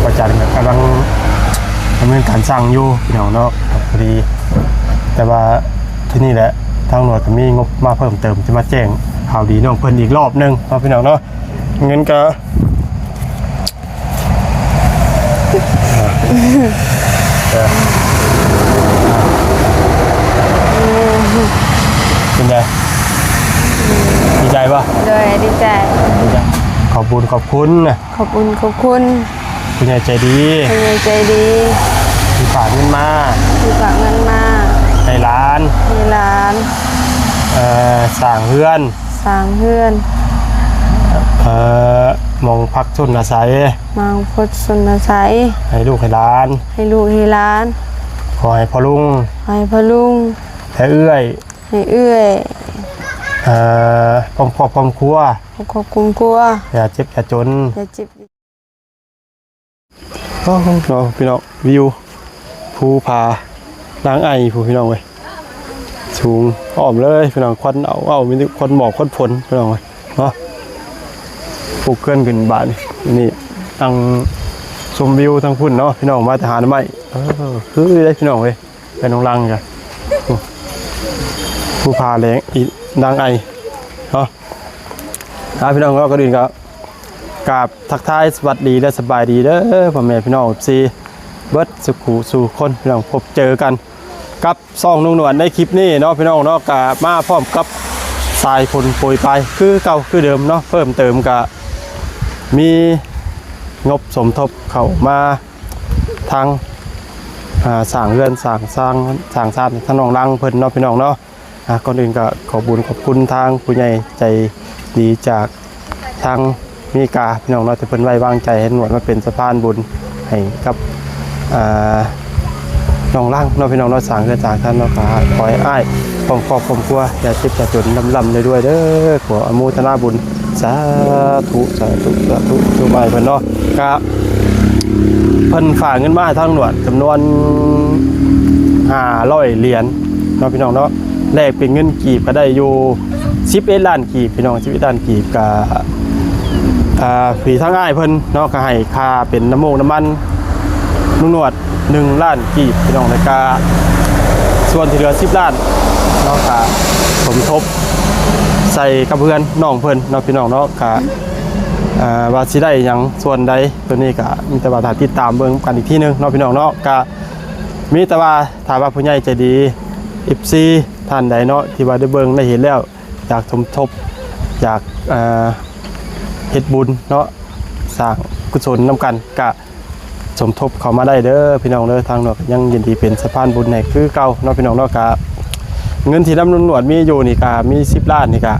ອາຈານກໍກຳລັງດຳເນີນການສ້າງຢູ່ພີ່ນ້ອງເນາະ ພໍດີ ແຕ່ວ່າທີ່ນີ້ແຫຼະ ທາງໜ່ວຍກໍມີງົບມາເພີ່ມເຕີມ ຈະມາແຈ້ງຂ່າວດີນ້ອງເພິ່ນອີກລອບໜຶ່ງເນາະພີ່ນ້ອງເນາະ. ເງິນກໍ ເອີ ເປັນໃດ? ດີໃຈບໍ່? ໂດຍ ດີໃຈ. ດີໃຈ. ຂອບບຸນຂອບຄຸນນະ. ຂອບບຸນຂອບຄຸນ ຜູ້ໃຫຍ່ໃຈດີ ຜູ້ໃຫຍ່ໃຈດີ ທີ່ຝາກເງິນມາ ທີ່ຝາກເງິນມາ ໃຫ້ຫຼານ ໃຫ້ຫຼານ ເອີ ສ້າງເຮືອນ ສ້າງເຮືອນ ເອີ ໝ່ອງພັກຊົນອາໄສ ໝ່ອງພັກຊົນອາໄສ ໃຫ້ລູກໃຫ້ຫຼານ ໃຫ້ລູກໃຫ້ຫຼານ. ຂໍໃຫ້ພໍ່ລຸງ ຂໍໃຫ້ພໍ່ລຸງ ແລະເອື້ອຍ ໃຫ້ເອື້ອຍ ເອີ ພ້ອມຄອບພ້ອມຄົວ ພ້ອມຄອບພ້ອມຄົວ ຢ່າເຈັບຢ່າຈົນ ຢ່າເຈັບ ໂອ້ໂຫ ເນາະພີ່ນ້ອງ ວິວພູຜານາງໄອພຸ້ນພີ່ນ້ອງເອີຍ ສູງອ້ອມເລີຍພີ່ນ້ອງ ຄວັນເອົາເອົາ ມີແຕ່ຄວັນໝອກຄວັນຝົນພີ່ນ້ອງເອີຍເນາະ. ປຸກເຮືອນຂຶ້ນບາດນີ້ ນີ້ນັ່ງຊົມວິວທາງພຸ້ນເນາະ ພີ່ນ້ອງມາແຕ່ຫາໜໍ່ໄມ້ ເອີ ຄືເດ້ພີ່ນ້ອງເອີຍ ເຮືອນນ້ອງລັງກະ ພູຜາແດງອີນາງໄອເນາະ. ອ່າ ພີ່ນ້ອງເນາະ ກ່ອນອື່ນກໍ ກາບທັກທາຍສະຫວັດດີ ແລະ ສະບາຍດີເດີ ພໍ່ແມ່ພີ່ນ້ອງເອັຟຊີ ເບິດສູ່ຄູ່ສູ່ຄົນ ພີ່ນ້ອງ ພົບເຈີກັນກັບຊ່ອງໜຸ່ງໜວດໃນຄລິບນີ້ເນາະ ພີ່ນ້ອງເນາະ. ກະມາພ້ອມກັບສາຍຝົນໂປຍປາຍຄືເກົ່າຄືເດີມເນາະ ເພີ່ມເຕີມກະມີງົບສົມທົບເຂົ້າມາທາງ ອ່າ ສ້າງເຮືອນ ສ້າງ ສ້າງ ສ້າງຊານໃຫ້ທາງນ້ອງລັງເພິ່ນເນາະ ພີ່ນ້ອງເນາະ. ອ່າ ກ່ອນອື່ນກໍຂອບບຸນຂອບຄຸນທາງຜູ້ໃຫຍ່ໃຈດີຈາກທາງເມກາ ພີ່ນ້ອງເນາະ ທີ່ເພິ່ນໄວ້ວາງໃຈໃຫ້ໜວດມາເປັນສະພານບຸນໃຫ້ກັບ ອ່າ ນ້ອງລັງເນາະ ພີ່ນ້ອງເນາະ ສ້າງເຮືອນສ້າງຊານເນາະ. ກໍຂໍໃຫ້ອ້າຍພ້ອມຄອບພ້ອມຄົວ ຢ່າເຈັບຢ່າຈົນ ລ່ຳໆລວຍໆເດີ ຂໍອະໂມທະນາບຸນ ສາທຸ ສາທຸ ສາທຸ ຊຸມອ້າຍເພິ່ນເນາະ. ກະເພິ່ນຝາກເງິນມາໃຫ້ທາງໜວດຈຳນວນຫ້າຮ້ອຍຫຼຽນເນາະ ພີ່ນ້ອງເນາະ ແລກເປັນເງິນກີບກໍໄດ້ຢູ່ສິບເອັດລ້ານກີບ ພີ່ນ້ອງ ສິບເອັດລ້ານກີບ. ກະ ອ່າ ທີ່ທາງອ້າຍເພິ່ນເນາະ ກໍໃຫ້ຄ່າເປັນນ້ຳມົງນ້ຳມັນ ລຸງໜວດ ໜຶ່ງລ້ານກີບ ພີ່ນ້ອງ. ແລ້ວກະສ່ວນທີ່ເຫຼືອສິບລ້ານເນາະ ກະສົມທົບໃສ່ກັບເຮືອນນ້ອງເພິ່ນເນາະ ພີ່ນ້ອງເນາະ. ກະ ອ່າ ວ່າຊິໄດ້ຫຍັງສ່ວນໃດ ໂຕນີ້ກະມີແຕ່ວ່າຖ້າຕິດຕາມເບິ່ງກັນອີກທີໜຶ່ງເນາະ ພີ່ນ້ອງເນາະ. ກະມີແຕ່ວ່າຖ້າວ່າຜູ້ໃຫຍ່ໃຈດີ ເອັຟຊີ ທ່ານໃດເນາະ ທີ່ວ່າໄດ້ເບິ່ງໄດ້ເຫັນແລ້ວ ຢາກສົມທົບ ຢາກ ເອີ ເຮັດບຸນເນາະ ສ້າງກຸສົນນຳກັນ ກະສົມທົບເຂົ້າມາໄດ້ເດີ ພີ່ນ້ອງເດີ. ທາງໜວດກໍຍັງຍິນດີເປັນສະພານບຸນໃຫ້ຄືເກົ່າເນາະ ພີ່ນ້ອງເນາະ. ກະເງິນທີ່ນຳລຸງໜວດມີຢູ່ນີ້ ກະມີສິບລ້ານນີ້ ກະ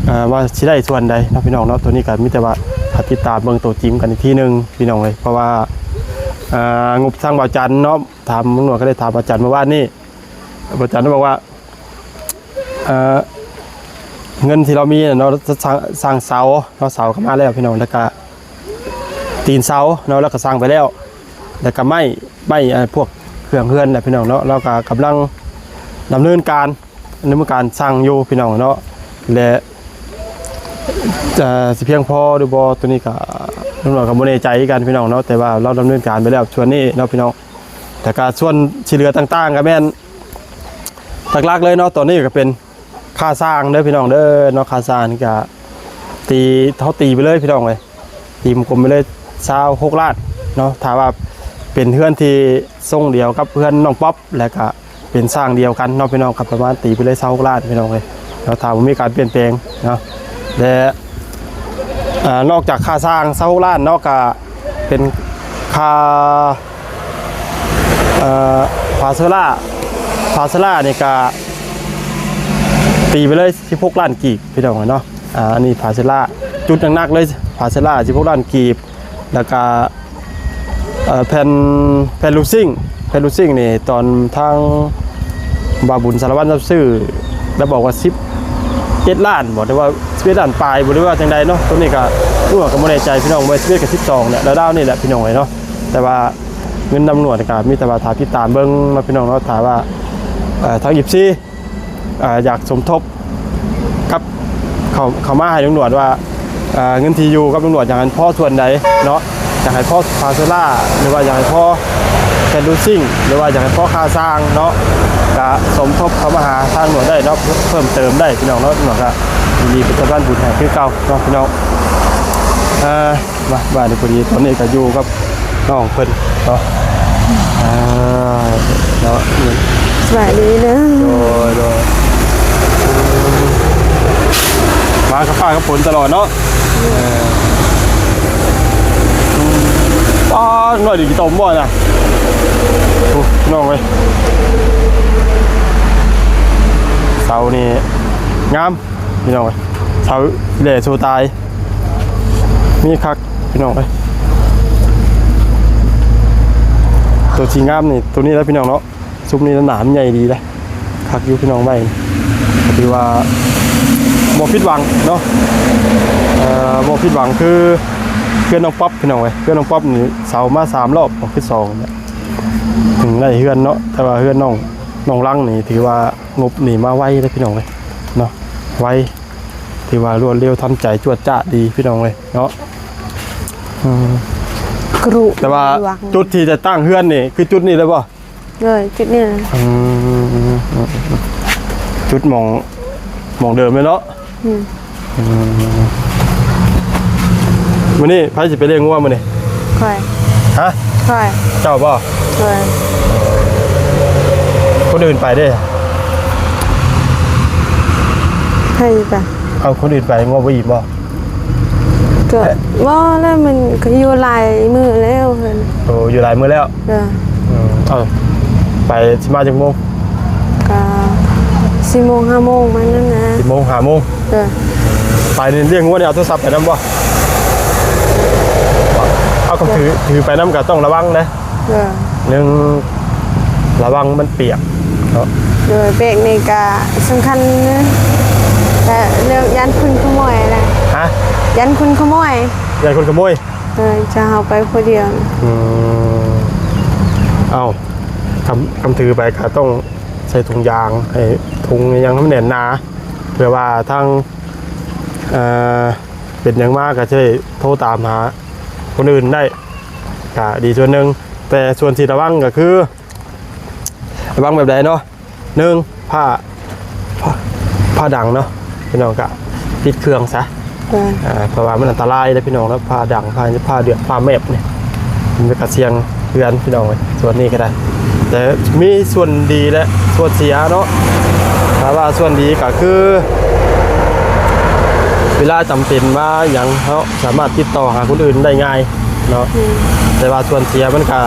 ເອີ ວ່າຊິໄດ້ສ່ວນໃດເນາະ ພີ່ນ້ອງເນາະ. ໂຕນີ້ກະມີແຕ່ວ່າຖ້າຕິດຕາມເບິ່ງໂຕຈິງກັນອີກທີໜຶ່ງ ພີ່ນ້ອງເອີຍ ເພາະວ່າ ເອີ ງົບທາງບ່າວຈັນເນາະ ຖາມລຸງໜວດ ກໍໄດ້ຖາມບ່າວຈັນເມື່ອວານນີ້ ບ່າວຈັນບອກວ່າ ເອີ ເງິນທີ່ລາວມີນະເນາະ ສ້າງ ສ້າງເສົາເນາະ ເສົາກໍມາແລ້ວ ພີ່ນ້ອງ. ແລ້ວກະຕີນເສົາເນາະ ລາວກໍສ້າງໄປແລ້ວ ແລ້ວກະໄມ້ ໄມ້ ເອີ ພວກເຄື່ອງເຮືອນນະ ພີ່ນ້ອງເນາະ ລາວກໍກຳລັງດຳເນີນການ ດຳເນີນການສ້າງຢູ່ ພີ່ນ້ອງເນາະ. ແລະ ຈະຊິພຽງພໍຫຼືບໍ່ ໂຕນີ້ກໍ ລຸງໜວດກໍບໍ່ແນ່ໃຈຄືກັນ ພີ່ນ້ອງເນາະ ແຕ່ວ່າລາວດຳເນີນການໄປແລ້ວສ່ວນນີ້ເນາະ ພີ່ນ້ອງ. ແລ້ວກະສ່ວນທີ່ເຫຼືອຕ່າງໆ ກໍແມ່ນ ຫຼັກໆເລີຍເນາະ ຕອນນີ້ກໍເປັນຄ່າສ້າງເດີ ພີ່ນ້ອງເດີເນາະ. ຄ່າສ້າງນີ້ກະຕີ ເຮົາຕີໄປເລີຍ ພີ່ນ້ອງເອີຍ ຕີກົມໆໄປເລີຍ ຊາວຫົກລ້ານເນາະ. ຖ້າວ່າເປັນເຮືອນທີ່ຊົງດຽວກັບເຮືອນນ້ອງປັອບ ແລ້ວກະເປັນສ້າງດຽວກັນເນາະ ພີ່ນ້ອງ ກໍປະມານຕີໄປເລີຍ ຊາວຫົກລ້ານ ພີ່ນ້ອງເອີຍເນາະ ຖ້າບໍ່ມີການປ່ຽນແປງເນາະ. ແລະ ອ່າ ນອກຈາກຄ່າສ້າງ ຊາວຫົກລ້ານເນາະ ກະເປັນຄ່າ ເອີ ພາເຊີລາ ພາເຊີລານີ້ກະຕີໄປເລີຍ ສິບຫົກລ້ານກີບ ພີ່ນ້ອງເນາະ. ອ່າ ອັນນີ້ພາເຊີລາ ຈຸດໜັກໆເລີຍ ພາເຊີລາ ສິບຫົກລ້ານກີບ ແລ້ວກະ ເອີ ແຜ່ນ ແຜ່ນລູຊິງ ແຜ່ນລູຊິງນີ້ ຕອນທາງບ່າວບຸນສາລະວັນລາວຊື້ ລາວບອກວ່າສິບເອັດລ້ານບໍ ຫຼືວ່າສິບເອັດລ້ານປາຍບໍ ຫຼືວ່າຈັ່ງໃດເນາະ. ໂຕນີ້ກະ ລຸງໜວດກໍບໍ່ແນ່ໃຈ ພີ່ນ້ອງເອີຍ ສິບເອັດກັບສິບສອງນີ້ແຫຼະ ລາວໆນີ້ແຫຼະ ພີ່ນ້ອງເອີຍເນາະ. ແຕ່ວ່າເງິນນຳຫຼວດກໍມີແຕ່ວ່າຖ້າຕິດຕາມເບິ່ງເນາະ ພີ່ນ້ອງເນາະ. ຖ້າວ່າ ເອີ ທາງ ເອັຟຊີ ອ່າ ຢາກສົມທົບກັບ ເຂົ້າ ເຂົ້າມາໃຫ້ລຸງໜວດວ່າ ເອີ ເງິນທີ່ຢູ່ກັບລຸງໜວດ ຢາກໃຫ້ພໍສ່ວນໃດເນາະ ຢາກໃຫ້ພໍພາເຊລາ ຫຼືວ່າຢາກໃຫ້ພໍແຄນດູຊິງ ຫຼືວ່າຢາກໃຫ້ພໍຄ່າຊ່າງເນາະ ກະສົມທົບເຂົ້າມາຫາທາງໜວດໄດ້ເນາະ ເພີ່ມເຕີມໄດ້ພີ່ນ້ອງເນາະ. ໜວດກະຍິນດີເປັນສະພານບຸນໃຫ້ຄືເກົ່າເນາະພີ່ນ້ອງ. ເອີ ມາ ບາດນີ້ພໍດີ ຕອນນີ້ກໍຢູ່ກັບນ້ອງເພິ່ນເນາະ ອ່າ ເນາະ. ສະບາຍດີເດີ. ໂດຍ ໂດຍ ມາກັບຟ້າກັບຝົນຕະຫຼອດເນາະ. ເອີ ອືມ ປ້າ ນ້ອຍດີ ຂີ້ຕົມບໍ່ນະ? ໂອ້ ນ້ອງເອີຍ ເສົານີ້ງາມ ພີ່ນ້ອງເອີຍ ເສົາແຫຼໂຊຕາຍ ມີຄັກພີ່ນ້ອງເອີຍ. ໂຕທີ່ງາມນີ້ ໂຕນີ້ແຫຼະພີ່ນ້ອງເນາະ ຊຸມນີ້ໜາມໃຫຍ່ດີເດ້ ຄັກຢູ່ພີ່ນ້ອງ. ໄມ້ກໍຖືວ່າບໍ່ຜິດຫວັງເນາະ ເອີ ບໍ່ຜິດຫວັງ ຄືເຮືອນນ້ອງປັອບພີ່ນ້ອງເອີຍ. ເຮືອນນ້ອງປັອບນີ້ເສົາມາສາມລອບ ຄືສອງແຫຼະ ເຖິງໄດ້ເຮືອນເນາະ. ແຕ່ວ່າເຮືອນນ້ອງ ນ້ອງລັງນີ້ ຖືວ່າງົບນີ້ມາໄວເດ້ພີ່ນ້ອງເອີຍເນາະ ໄວ ຖືວ່າລວດເລັວທັນໃຈ ຈວດຈາດດີພີ່ນ້ອງເອີຍເນາະ. ອືມ ກຣຸ ແຕ່ວ່າຈຸດທີ່ຈະຕັ້ງເຮືອນນີ້ ຄືຈຸດນີ້ເລີຍບໍ່? ໂດຍ ຈຸດນີ້ແຫຼະ. ອືມ ຈຸດໝ່ອງ ໝ່ອງເດີມເລີຍເນາະ. ອືມ ອືມ ມື້ນີ້ໃຜຊິໄປລ້ຽງງົວມື້ນີ້? ຂ້ອຍ. ຮະ? ຂ້ອຍ. ເຈົ້າບໍ່? ໂດຍ. ຄົນອື່ນໄປເດ້? ໃຜໄປ? ເອົາ ຄົນອື່ນໄປງົວບໍ່ອີ່ມບໍ່? ກໍບໍ່ແລ້ວ ມັນກໍຢູ່ຫຼາຍມື້ແລ້ວ. ໂອ້ ຢູ່ຫຼາຍມື້ແລ້ວ. ເອີ ອືມ ເອົາ ໄປຊິມາຈັກໂມງ? ກໍສີ່ໂມງຫ້າໂມງປະມານນັ້ນນະ. ສີ່ໂມງຫ້າໂມງ. ເອີ ໄປນີ້ລ້ຽງງົວນີ້ເອົາໂທລະສັບໄປນຳບໍ່? ເອົາ ກໍຖື ຖືໄປນຳກໍຕ້ອງລະວັງເດ້. ເອີ ໜຶ່ງ ລະວັງມັນປຽກເນາະ. ໂດຍ ປຽກນີ້ກະສຳຄັນນະ ແຕ່ເລື່ອງຢ້ານຄົນຂະໂມຍນະ. ຮະ? ຢ້ານຄົນຂະໂມຍ. ຢ້ານຄົນຂະໂມຍ? ເອີ ຈະເຮົາໄປຜູ້ດຽວ. ອືມ ເອົ້າ ຄຳ ຄຳຖືໄປກະຕ້ອງໃສ່ຖົງຢາງ ໃຫ້ຖົງຫຍັງໃຫ້ມັນແໜ້ນໜາ ເພື່ອວ່າທາງ ເອີ ເປັນຫຍັງມາກະຈະໄດ້ໂທຕາມຫາຄົນອື່ນໄດ້ ກະດີສ່ວນໜຶ່ງ. ແຕ່ສ່ວນທີ່ລະວັງກໍຄື ລະວັງແບບໃດເນາະ? ໜຶ່ງ ຜ້າ ຜ້າ ຜ້າດັງເນາະ ພີ່ນ້ອງ ກະປິດເຄື່ອງຊະ. ເອີ ອ່າ ເພາະວ່າມັນອັນຕະລາຍເດ້ພີ່ນ້ອງເນາະ ຜ້າດັງ ຜ້າ ຜ້າເດືອດ ຜ້າແມບນີ້ ມັນກະສ່ຽງເຮືອນພີ່ນ້ອງເອີຍ. ສ່ວນນີ້ກໍໄດ້ ແຕ່ມີສ່ວນດີ ແລະ ສ່ວນເສຍເນາະ. ຖ້າວ່າສ່ວນດີກໍຄື ເວລາຈຳເປັນວ່າຫຍັງ ເຮົາສາມາດຕິດຕໍ່ຫາຄົນອື່ນໄດ້ງ່າຍເນາະ. ອືມ ແຕ່ວ່າສ່ວນເສຍມັນກະ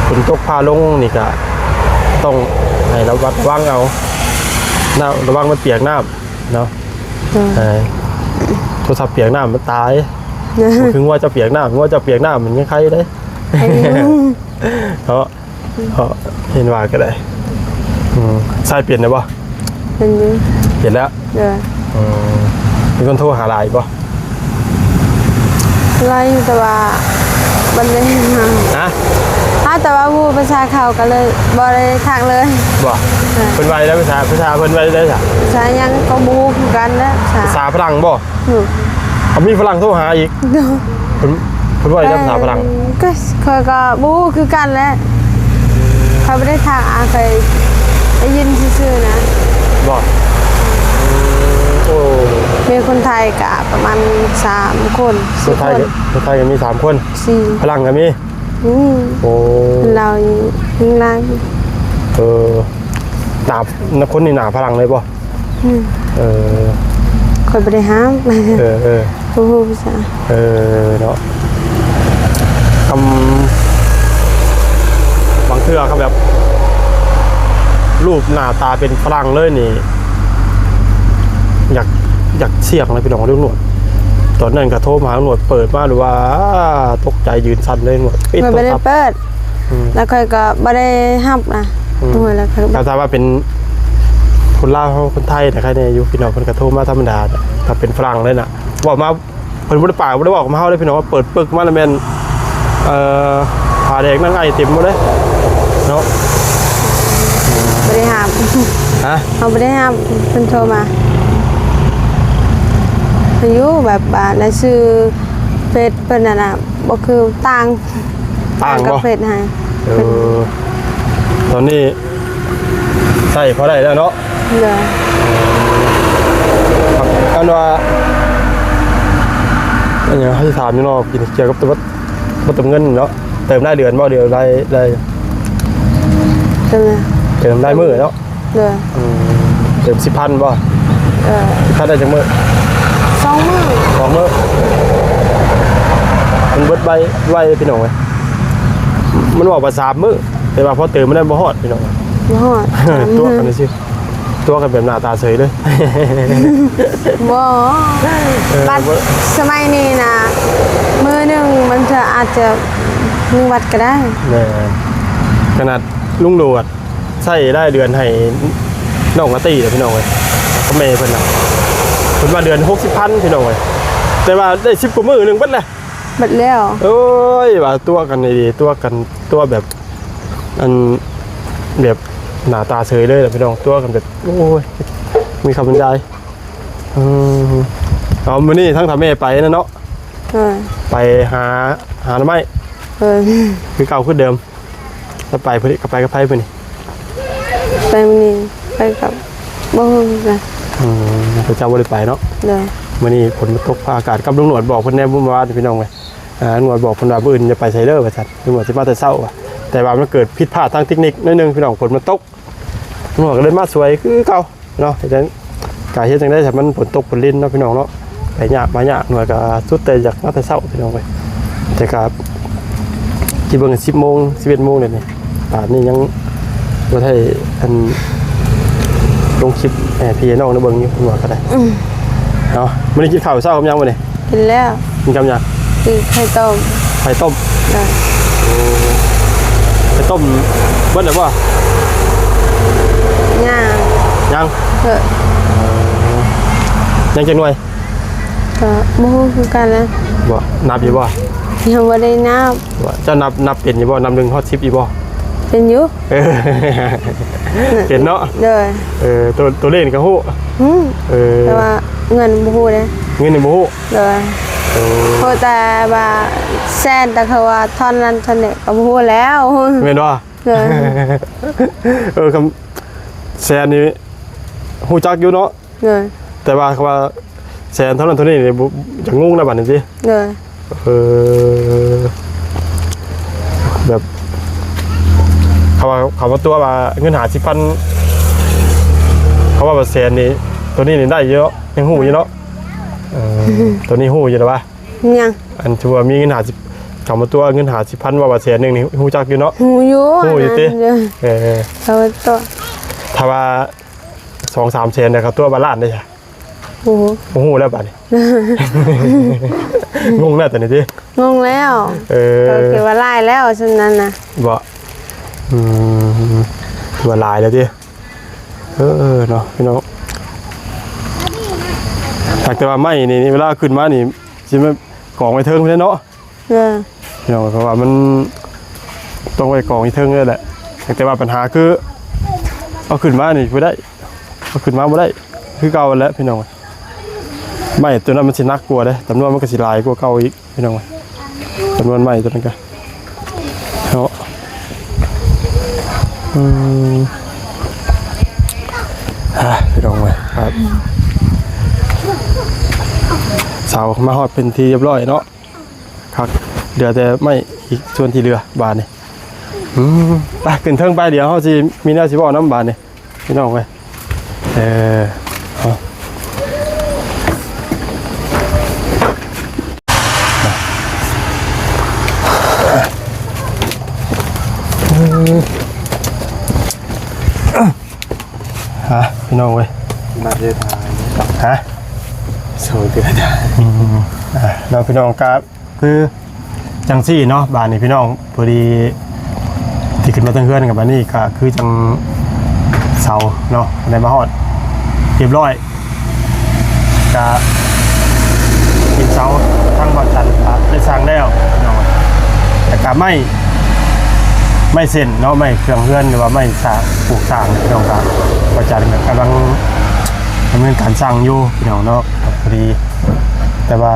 ຝົນຕົກຟ້າລົງນີ້ກະ ຕ້ອງໃຫ້ລະມັດລະວັງເອົາ ນະ ລະວັງມັນປຽກນ້ຳເນາະ. ໂດຍ ເອີ ໂທລະສັບປຽກນ້ຳມັນຕາຍ ບໍ່ຄືງົວເຈົ້າປຽກນ້ຳ ງົວເຈົ້າປຽກນ້ຳມັນຍັງໄຄເດ້. ເອີ ເນາະ ເນາະ ເຫັນວ່າກໍໄດ້. ອືມ ໃຊ້ເປັນແລ້ວບໍ່? ເປັນຢູ່ ເປັນແລ້ວ. ໂດຍ ອືມ ມີຄົນໂທຫາຫຼາຍບໍ່? ຫຼາຍຢູ່ ແຕ່ວ່າບໍ່ໄດ້ຫາ. ຮະ? ຫາແຕ່ວ່າຮູ້ພາສາເຂົາກໍເລີຍບໍ່ໄດ້ທັກເລີຍ. ບໍ່? ເອີ ເພິ່ນວ່າໃດ ພາສາ ພາສາເພິ່ນວ່າໃດຊະ? ພາສາຫຍັງກໍບໍ່ຮູ້ຄືກັນແຫຼະ. ພາສາ ພາສາຝຣັ່ງບໍ່? ອືມ ເອົາ ມີຝຣັ່ງໂທຫາອີກ. ໂດຍ ເພິ່ນ ເພິ່ນເວົ້າອີກແລ້ວ ພາສາຝຣັ່ງ. ກໍ ຂ້ອຍກໍບໍ່ຮູ້ຄືກັນແຫຼະ ຂ້ອຍບໍ່ໄດ້ຖາມ ຂ້ອຍໄດ້ຍິນຊື່ໆນະ. ບໍ່? ໂອ້ ມີຄົນໄທກະປະມານສາມຄົນ ສີ່ຄົນ. ຄົນໄທກໍມີສາມຄົນ. ສີ່. ຝຣັ່ງກໍມີ? ອືມ ໂອ້ ລາວນີ້ຍັງຫຼາຍ. ເອີ ໜ້າ ຄົນນີ້ໜ້າຝຣັ່ງເລີຍບໍ່? ອືມ ເອີ ຂ້ອຍບໍ່ໄດ້ຫາ. ເອີ ເອີ ບໍ່ຮູ້ພາສາ. ເອີ ເນາະ ຄຳ ບາງເທື່ອຄຳແບບ ຮູບໜ້າຕາເປັນຝຣັ່ງເລີຍນີ້ ຢາກ ຢາກສ່ຽງເລີຍພີ່ນ້ອງ ລຸງໜວດ. ຕອນນັ້ນກະໂທມາຫາລຸງໜວດ ເປີດມາຫຼືວ່າ ຕົກໃຈຢືນສັ່ນເລີຍ ລຸງໜວດ ປິດໂທລະສັບ. ຂ້ອຍບໍ່ໄດ້ເປີດ ອືມ ແລ້ວຂ້ອຍກໍບໍ່ໄດ້ຮັບນະ. ອືມ ໂອ້ຍ ແລ້ວຂ້ອຍ ຖ້າ ຖ້າວ່າເປັນຄົນລາວເຮົາ ຄົນໄທນະ ໃຄແນ່ຢູ່ ພີ່ນ້ອງເພິ່ນກໍໂທມາທຳມະດາ. ຖ້າເປັນຝຣັ່ງເລີຍນະ ເວົ້າມາ ເພິ່ນບໍ່ໄດ້ປາກບໍ່ໄດ້ເວົ້າກັບເຮົາເດ້ພີ່ນ້ອງ ເປີດປຶກມາແລ້ວແມ່ນ ເອີ ຜ້າແດງໜັງໄອເຕັມໝົດເດ້ເນາະ. ບໍ່ໄດ້ຮັບ. ຮະ? ເຮົາບໍ່ໄດ້ຮັບ ເພິ່ນໂທມາ ຢູ່ແບບວ່າລາຍຊື່ ເຟສເພິ່ນນັ້ນນະ ບໍ່ຄືຕ່າງ ຕ່າງ ຕ່າງກັບ ບໍ່ ເຟສຫັ້ນ. ເອີ ຕອນນີ້ໃຊ້ພໍໄດ້ແລ້ວເນາະ. ໂດຍ. ອັນວ່າ ອັນຫຍັງເຮົາຊິຖາມຢູ່ເນາະ ກ່ຽວກັບຕົວ ບໍ່ເຕີມເງິນເນາະ ເຕີມລາຍເດືອນບໍ່ ຫຼືລາຍ ລາຍ ເຕີມ ເຕີມລາຍມື້ເນາະ. ໂດຍ. ອືມ ເຕີມສິບພັນບໍ່? ເອີ ສິບພັນໄດ້ຈັກມື້? ສອງມື້ ສອງມື້. ມັນເບິດໄວ ໄວເດ້ພີ່ນ້ອງເອີຍ ມັນອອກມາສາມມື້ ແຕ່ວ່າພໍເຕີມມັນໄດ້ບໍ່ຮອດພີ່ນ້ອງ ບໍ່ຮອດ ຕົວະກັນຊື່ ຕົວະກັນແບບໜ້າຕາເສີຍເລີຍ. ບໍ່ ເອີ ບັດ ບໍ່ ສະໄໝນີ້ນະ ມື້ໜຶ່ງມັນຈະ ອາດຈະໜຶ່ງວັດກໍໄດ້. ແມ່ນ ຂະໜາດລຸງຫຼວດໃຊ້ລາຍເດືອນໃຫ້ນ້ອງລາຕີເດ້ພີ່ນ້ອງເອີຍ ກັບແມ່ເພິ່ນນະ ເພິ່ນວ່າເດືອນຫົກສິບພັນພີ່ນ້ອງເອີຍ ແຕ່ວ່າໄດ້ສິບກວ່າມື້ໜຶ່ງເບິດແລ້ວ ເບິດແລ້ວ. ໂອ້ຍ ວ່າຕົວະກັນດີໆ ຕົວະກັນ ຕົວະແບບ ອັນ ແບບໜ້າຕາເສີຍເລີຍລະພີ່ນ້ອງ ຕົວະກັນແບບ ໂອ້ຍ ມີຄຳບັນຍາຍ. ອືມ ເອົາ ມື້ນີ້ທັງຖ້າແມ່ໄປນະເນາະ ເອີ ໄປຫາ ຫາໜໍ່ໄມ້ ເອີ ຄືເກົ່າຄືເດີມ. ແລ້ວໄປມື້ນີ້ ກໍໄປກັບໃຜມື້ນີ້? ໄປມື້ນີ້ ໄປກັບ ບໍ່ຮູ້ຄືກັນ. ອືມ ເຂົາເຈົ້າບໍ່ໄດ້ໄປເນາະ. ໂດຍ. ມື້ນີ້ຝົນມັນຕົກ ຟ້າອາກາດ ກັບລຸງໜວດບອກເພິ່ນແດ່ ມື້ວານພີ່ນ້ອງເອີຍ ອ່າ ລຸງໜວດບອກເພິ່ນວ່າ ມື້ອື່ນຢ່າໄປໃສເດີ ວ່າຊັ້ນ ລຸງໜວດຊິມາແຕ່ເຊົ້າວ່າ ແຕ່ວ່າມັນເກີດຜິດພາດທາງເຕັກນິກໜ້ອຍໜຶ່ງພີ່ນ້ອງ ຝົນມັນຕົກ ໜວດກໍເລີຍມາສວຍຄືເກົ່າເນາະ ເຮັດໃຫ້ ກະເຮັດຈັ່ງໃດ ຖ້າມັນຝົນຕົກຝົນລິນເນາະພີ່ນ້ອງເນາະ ໄປຍາກມາຍາກ ໜວດກໍສຸດແຕ່ຢາກມາແຕ່ເຊົ້າພີ່ນ້ອງເອີຍ ແຕ່ກໍຊິເບິ່ງ ສິບໂມງ ສິບເອັດໂມງແລ້ວນີ້ ປານນີ້ຍັງບໍ່ໄດ້ ອັນ ລົງຄລິບໃຫ້ພີ່ໃຫ້ນ້ອງໄດ້ເບິ່ງຢູ່ ໜວດກໍໄດ້. ອືມ ເນາະ ມື້ນີ້ກິນເຂົ້າເຊົ້າກັບຫຍັງມື້ນີ້? ກິນແລ້ວ. ກິນກັບຫຍັງ? ກິນໄຂ່ຕົ້ມ. ໄຂ່ຕົ້ມ. ໂດຍ. ໂອ້ ໄຂ່ຕົ້ມເບິດແລ້ວບໍ່? ຍັງ. ຍັງ? ເອີ ຍັງຈັກໜ່ວຍ? ກໍບໍ່ຮູ້ຄືກັນນະ. ບໍ່ ນັບຢູ່ບໍ່? ຍັງບໍ່ໄດ້ນັບ. ບໍ່ ເຈົ້ານັບ ນັບເປັນຢູ່ບໍ່? ນັບໜຶ່ງຮອດສິບຢູ່ບໍ່? ເປັນຢູ່. ເອີ ເປັນເນາະ. ໂດຍ. ເອີ ຕົວ ຕົວເລກນີ້ກໍຮູ້. ຮູ້. ເອີ ແຕ່ວ່າເງິນບໍ່ຮູ້ເດ້. ເງິນນີ້ບໍ່ຮູ້. ໂດຍ. ໂອ້ ຮູ້ແຕ່ວ່າແສນ ແຕ່ເຂົາວ່າທ່ອນນັ້ນທ່ອນນີ້ກໍບໍ່ຮູ້ແລ້ວ. ແມ່ນບໍ່? ໂດຍ. ເອີ ຄຳ ແສນນີ້ຮູ້ຈັກຢູ່ເນາະ. ໂດຍ. ແຕ່ວ່າຄຳວ່າແສນເທົ່ານັ້ນເທົ່ານີ້ນີ້ ບໍ່ ຢາກງົງນະບັດນີ້ຕິ. ໂດຍ. ເອີ ແບບ ເຂົາວ່າ ເຂົາວ່າຕົວະວ່າເງິນຫ້າສິບພັນ ເຂົາວ່າແສນນີ້ ຕົວນີ້ນີ້ໄດ້ຢູ່ເນາະ ຍັງຮູ້ຢູ່ເນາະ. ເອີ ຕົວນີ້ຮູ້ຢູ່ແລ້ວວ່າ ຫຍັງ? ອັນທີ່ວ່າມີເງິນຫ້າສິບ ເຂົາມາຕົວະເງິນຫ້າສິບພັນ ວ່າ ວ່າແສນໜຶ່ງນີ້ ຮູ້ຈັກຢູ່ເນາະ. ຮູ້ຢູ່. ຮູ້ຢູ່ຕິ. ໂດຍ. ເອີ ເຂົາຕົວະ ຖ້າວ່າ ສອງສາມແສນ ແລ້ວກໍຕົວະວ່າລ້ານໄດ້ຊະ. ໂອ້ໂຫ ບໍ່ຮູ້ແລ້ວບາດນີ້. ງົງແລ້ວຕອນນີ້ຕິ. ງົງແລ້ວ. ເອີ ກໍຄິດວ່າຫຼາຍແລ້ວຊັ້ນນັ້ນນະ. ບໍ່ ອືມ ວ່າຫຼາຍແລ້ວຕິ. ເອີ ເນາະ ພີ່ນ້ອງ ຫາກແຕ່ວ່າໄມ້ນີ້ ເວລາຂຶ້ນມານີ້ ຊິມາກອງໄວ້ເທິງພຸ້ນແຫຼະເນາະ. ເອີ ພີ່ນ້ອງ ເພາະວ່າມັນຕ້ອງໄວ້ກອງຢູ່ເທິງເລີຍແຫຼະ ແຕ່ວ່າບັນຫາຄື ເອົາຂຶ້ນມານີ້ບໍ່ໄດ້ ເອົາຂຶ້ນມາບໍ່ໄດ້ຄືເກົ່າຫັ້ນແຫຼະພີ່ນ້ອງ. ໄມ້ຕົວນັ້ນມັນຊິໜັກກວ່າເດ້ ຈຳນວນມັນກໍຊິຫຼາຍກວ່າເກົ່າອີກພີ່ນ້ອງ ຈຳນວນໄມ້ຕົວນັ້ນກະເນາະ. ອືມ ອ່າ ພີ່ນ້ອງເອີຍ ເສົາມາຮອດເປັນທີ່ຮຽບຮ້ອຍເນາະ. ຄັກ ເຫຼືອແຕ່ໄມ້ອີກສ່ວນທີ່ເຫຼືອບາດນີ້. ອືມ ໄປຂຶ້ນເທິງໄປ ດຽວເຮົາຊິມີແນວຊິເວົ້ານຳບາດນີ້ ພີ່ນ້ອງເອີຍ. ເອີ ເອົາ ຮະ ພີ່ນ້ອງເອີຍ ມາເດີ ຮະ ສອງເທື່ອ ອືມ ອ່າ ເນາະ ພີ່ນ້ອງ ກະຄືຈັ່ງຊີ້ເນາະ ບາດນີ້ພີ່ນ້ອງ ພໍດີທີ່ຂຶ້ນມາເທິງເຮືອນກັບບາດນີ້ ກະຄືຈັ່ງເສົາເນາະ ໄດ້ມາຮອດຮຽບຮ້ອຍ ກະເປັນເສົາ ທາງບ່າວຈັນກະໄດ້ສ້າງແລ້ວເນາະ ແລ້ວກະໄມ້ ໄມ້ເສັ້ນເນາະ ໄມ້ເຄື່ອງເຮືອນ ຫຼືວ່າໄມ້ສ້າງ ປູກສ້າງເນາະ ກະບ່າວຈັນກະກຳລັງດຳເນີນການສ້າງຢູ່ພີ່ນ້ອງເນາະ ກະພໍດີ ແຕ່ວ່າ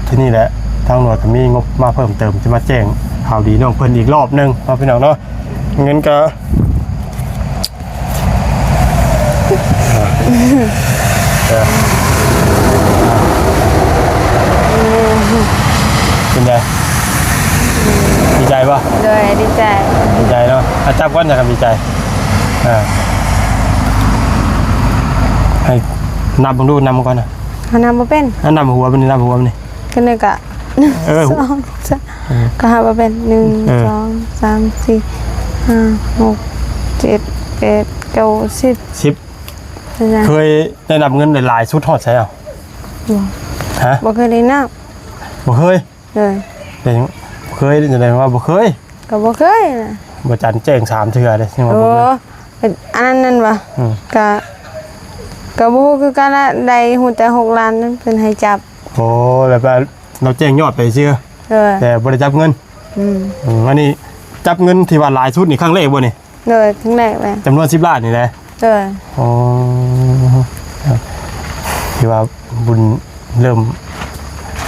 ທີ່ນີ້ແຫຼະ ທາງໜ່ວຍກໍມີງົບມາເພີ່ມເຕີມ ຈະມາແຈ້ງຂ່າວດີນ້ອງເພິ່ນອີກລອບໜຶ່ງເນາະ ພີ່ນ້ອງເນາະ. ເງິນກໍ ເອີ ເປັນໃດ? ດີໃຈບໍ່? ໂດຍ ດີໃຈ ດີໃຈເນາະ. ອາ ຈັບກ່ອນ ຈັກກະດີໃຈ. ເອີ ໃຫ້ນັບເບິ່ງດູ ນັບເບິ່ງກ່ອນນະ. ເຮົານັບບໍ່ເປັນ. ອາ ນັບຫົວມັນນີ້ ນັບຫົວມັນນີ້. ຄືນີ້ກະ ເອີ ສອງ ສາມ ເອີ ກະນັບບໍ່ເປັນ ໜຶ່ງ ເອີ ສອງ ສາມ ສີ່ ຫ້າ ຫົກ ເຈັດ ແປດ ເກົ້າ ສິບ ສິບ. ເຄີຍໄດ້ນັບເງິນຫຼາຍໆສຸດຮອດໃສເອົາ? ບໍ່ ຮະ? ບໍ່ເຄີຍໄດ້ນັບ. ບໍ່ເຄີຍ? ໂດຍ. ເຄີຍ ແສດງວ່າບໍ່ເຄີຍ. ກໍບໍ່ເຄີຍນະ. ບໍ່ຈັນແຈ້ງສາມເທື່ອເດ້ ຍັງວ່າບໍ່ເຄີຍ. ໂອ້ ອັນນັ້ນນັ້ນຫວາ? ອືມ ກະ ກະບໍ່ຮູ້ຄືກັນລະ ໄດ້ຮູ້ແຕ່ຫົກລ້ານນັ້ນເພິ່ນໃຫ້ຈັບ. ໂອ້ ແບບວ່າລາວແຈ້ງຍອດໄປຊື່. ໂດຍ. ແຕ່ບໍ່ໄດ້ຈັບເງິນ. ອືມ ອືມ ອັນນີ້ຈັບເງິນທີ່ວ່າຫຼາຍສຸດນີ້ຄັ້ງແລກບໍ່ນີ້? ໂດຍ ຄັ້ງແລກເລີຍ. ຈຳນວນສິບລ້ານນີ້ແຫຼະ? ໂດຍ. ອໍ ຖືວ່າບຸນເລີ່ມ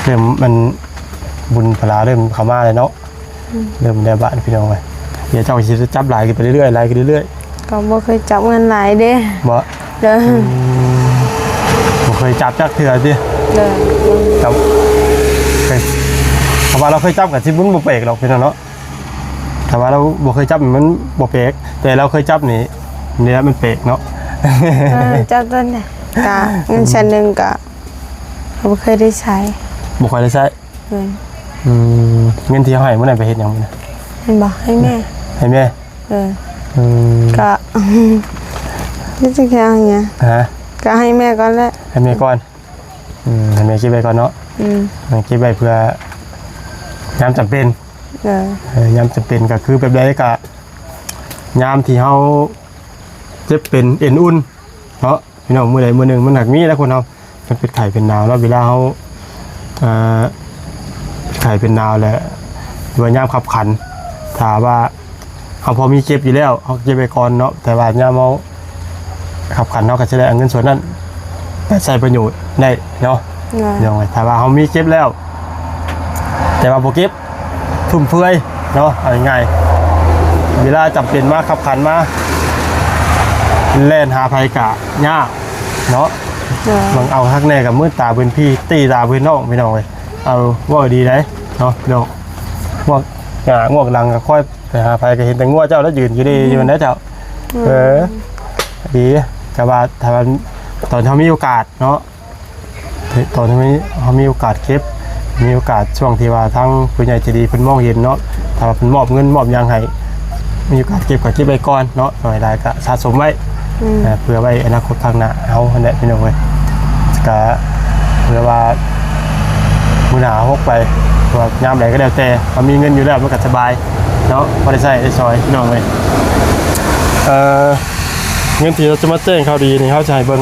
ເລີ່ມ ມັນບຸນພະລາເລີ່ມເຂົ້າມາແລ້ວເນາະ. ອືມ ເລີ່ມແລ້ວບາດນີ້ ພີ່ນ້ອງເອີຍ. ດຽວເຈົ້າຊິຈັບຫຼາຍຂຶ້ນໄປເລື້ອຍໆ ຫຼາຍຂຶ້ນເລື້ອຍໆ. ກໍບໍ່ເຄີຍຈັບເງິນຫຼາຍເດ້. ບໍ່? ໂດຍ. ອືມ ບໍ່ເຄີຍຈັບຈັກເທື່ອຕິ? ໂດຍ. ຈັບ ເຄີຍ ເພາະວ່າລາວເຄີຍຈັບກໍຊິ ມັນບໍ່ແປກດອກ ພີ່ນ້ອງເນາະ. ຖ້າວ່າລາວບໍ່ເຄີຍຈັບມັນບໍ່ແປກ ແຕ່ລາວເຄີຍຈັບນີ້ ນີ້ແຫຼະມັນແປກເນາະ. ເອີ ຈັບຕົວໃດກະເງິນແສນໜຶ່ງກະບໍ່ເຄີຍໄດ້ໃຊ້. ບໍ່ຄ່ອຍໄດ້ໃຊ້. ເອີ ອືມ ເງິນທີ່ເຮົາໃຫ້ມື້ນັ້ນໄປເຮັດຫຍັງມື້ນັ້ນ? ແມ່ນບໍ່? ໃຫ້ແມ່. ໃຫ້ແມ່? ເອີ ອືມ ກະ ນີ້ຈະເຮັດຫຍັງ? ຮະ? ກະໃຫ້ແມ່ກ່ອນແຫຼະ. ໃຫ້ແມ່ກ່ອນ. ອືມ ໃຫ້ແມ່ເກັບໄວ້ກ່ອນເນາະ. ອືມ ໃຫ້ເກັບໄວ້ເພື່ອຍາມຈຳເປັນ. ເອີ ເອີ ຍາມຈຳເປັນກໍຄືແບບໃດ ກໍຍາມທີ່ເຮົາເຈັບເປັນເອັນອຸ່ນເນາະ ພີ່ນ້ອງ. ມື້ໃດມື້ໜຶ່ງມັນຫາກມີແຫຼະຄົນເຮົາ ມັນເປັນໄຂ້ເປັນໜາວເນາະ. ເວລາເຮົາ ເອີ ເປັນໄຂ້ເປັນໜາວແຫຼະ ຫຼືວ່າຍາມຄັບຂັນ ຖ້າວ່າ ເຮົາພໍມີເກັບຢູ່ແລ້ວ ເຮົາເກັບໄວ້ກ່ອນເນາະ. ແຕ່ວ່າຍາມເຮົາຂັບຂັນ ເຮົາກໍຊິໄດ້ເອົາເງິນສ່ວນນັ້ນໄປໃຊ້ປະໂຫຍດໄດ້ເນາະ. ໂດຍ. ພີ່ນ້ອງເອີຍ ຖ້າວ່າເຮົາມີເກັບແລ້ວ ແຕ່ວ່າບໍ່ເກັບ ຟຸມເຟືອຍເນາະ ເອົາງ່າຍໆ ເວລາຈຳເປັນມາ ຂັບຂັນມາ ແລ່ນຫາໃຜກະຍາກເນາະ. ໂດຍ. ບາງເອົາຄັກແນ່ກໍມືດຕາເປັນພີ່ ຕີຕາເປັນນ້ອງ ພີ່ນ້ອງເອີຍ. ເອົາ ເວົ້າດີໄດ໋ເນາະ ພີ່ນ້ອງ. ງວກໜ້າງວກຫຼັງກໍຄອຍ ໄປຫາໃຜກໍເຫັນແຕ່ງົວເຈົ້າແລ້ວຢືນຢູ່ດີ ອືມ ຢູ່ຫັ້ນແຫຼະເຈົ້າ. ອືມ ເອີ ດີ ກະວ່າຖ້າວ່າຕອນເຮົາມີໂອກາດເນາະ ຕອນເຮົາມີ ເຮົາມີໂອກາດເກັບ ມີໂອກາດຊ່ວງທີ່ວ່າທາງຜູ້ໃຫຍ່ໃຈດີເພິ່ນມອງເຫັນເນາະ ຖ້າວ່າເພິ່ນມອບເງິນມອບຫຍັງໃຫ້ ມີໂອກາດເກັບກໍເກັບໄວ້ກ່ອນເນາະ ໜ້ອຍຫຼາຍກໍສະສົມໄວ້. ອືມ ເອີ ເພື່ອໄວ້ອະນາຄົດຂ້າງໜ້າເຮົາຫັ້ນແຫຼະ ພີ່ນ້ອງເອີຍ. ກະເພື່ອວ່າມື້ໜ້າເຮົາຫົກໄປ ເພາະວ່າຍາມໃດກໍແລ້ວແຕ່ ເຮົາມີເງິນຢູ່ແລ້ວມັນກໍສະບາຍເນາະ ພໍໄດ້ໃຊ້ໄດ້ສອຍ ພີ່ນ້ອງເອີຍ. ເອີ ເງິນທີ່ເຮົາຈະມາແຈ້ງຂ່າວດີນີ້ ເຮົາຈະໃຫ້ເບິ່ງ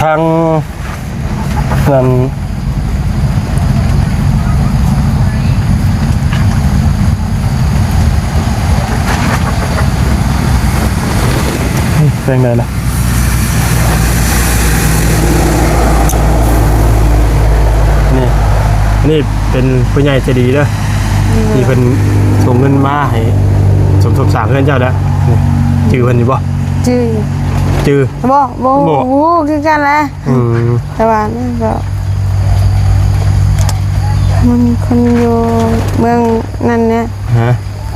ທາງ ນັ້ນ ເປັນໃດລະ? ນີ້ ນີ້ເປັນຜູ້ໃຫຍ່ໃຈດີເດີ ອືມ ທີ່ເພິ່ນສົ່ງເງິນມາໃຫ້ສົມທົບສ້າງເຮືອນເຈົ້າເດີ. ຈື່ເພິ່ນຢູ່ບໍ່? ຈື່ ຈື່ ບໍ່ ບໍ່ ບໍ່ ບໍ່ຮູ້ຄືກັນແຫຼະ. ອືມ ແຕ່ວ່າມັນກໍ ມັນຄົນຢູ່ເມືອງນັ້ນແຫຼະ. ຮະ?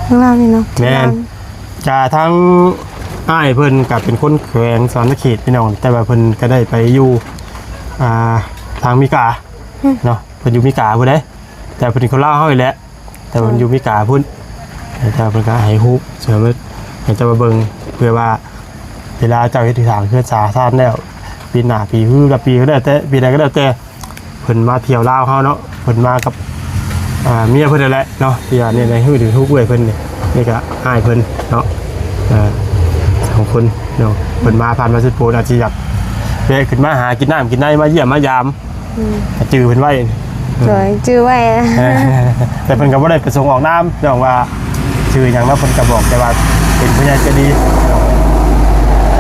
ເມືອງລາວນີ້ເນາະ. ແມ່ນ. ກະທາງອ້າຍເພິ່ນກະເປັນຄົນແຂວງສະຫວັນນະເຂດ ພີ່ນ້ອງ ແຕ່ວ່າເພິ່ນກະໄດ້ໄປຢູ່ ອ່າ ທາງເມກາ ອືມ ເນາະ ເພິ່ນຢູ່ເມກາພຸ້ນເດ້ ແຕ່ເພິ່ນຄົນລາວເຮົານີ້ແຫຼະ ແຕ່ວ່າເພິ່ນ ໂດຍ ຢູ່ເມກາພຸ້ນ ແຕ່ເພິ່ນກໍໃຫ້ຮູບ ເພື່ອໃຫ້ເຈົ້າມາເບິ່ງ ເພື່ອວ່າເວລາເຈົ້າເຮັດສາເຮືອນສາຊານແລ້ວ ປີໜ້າ ປີຮືລະປີກໍແລ້ວແຕ່ ປີໃດກໍແລ້ວແຕ່ ເພິ່ນມາທ່ຽວລາວເຮົາເນາະ ເພິ່ນມາກັບ ອ່າ ເມຍເພິ່ນນັ້ນແຫຼະເນາະ ທີ່ວ່ານີ້ໄດ້ຮູ້ຖືກເອື້ອຍເພິ່ນນີ້ ນີ້ກໍອ້າຍເພິ່ນເນາະ ເອີ ສອງຄົນເນາະ ເພິ່ນມາຜ່ານມາເຊັດໂປນ ອາດຊິຢາກແວະຂຶ້ນມາຫາກິນນ້ຳກິນໃນ ມາຢ້ຽມມາຢາມ ອືມ ກໍຈື່ເພິ່ນໄວ້. ໂດຍ ຈື່ໄວ້. ແຕ່ເພິ່ນກໍບໍ່ໄດ້ປະສົງອອກນາມ ເນື່ອງວ່າຊື່ຫຍັງເນາະ ເພິ່ນກໍບອກແຕ່ວ່າເປັນຜູ້ໃຫຍ່ໃຈດີ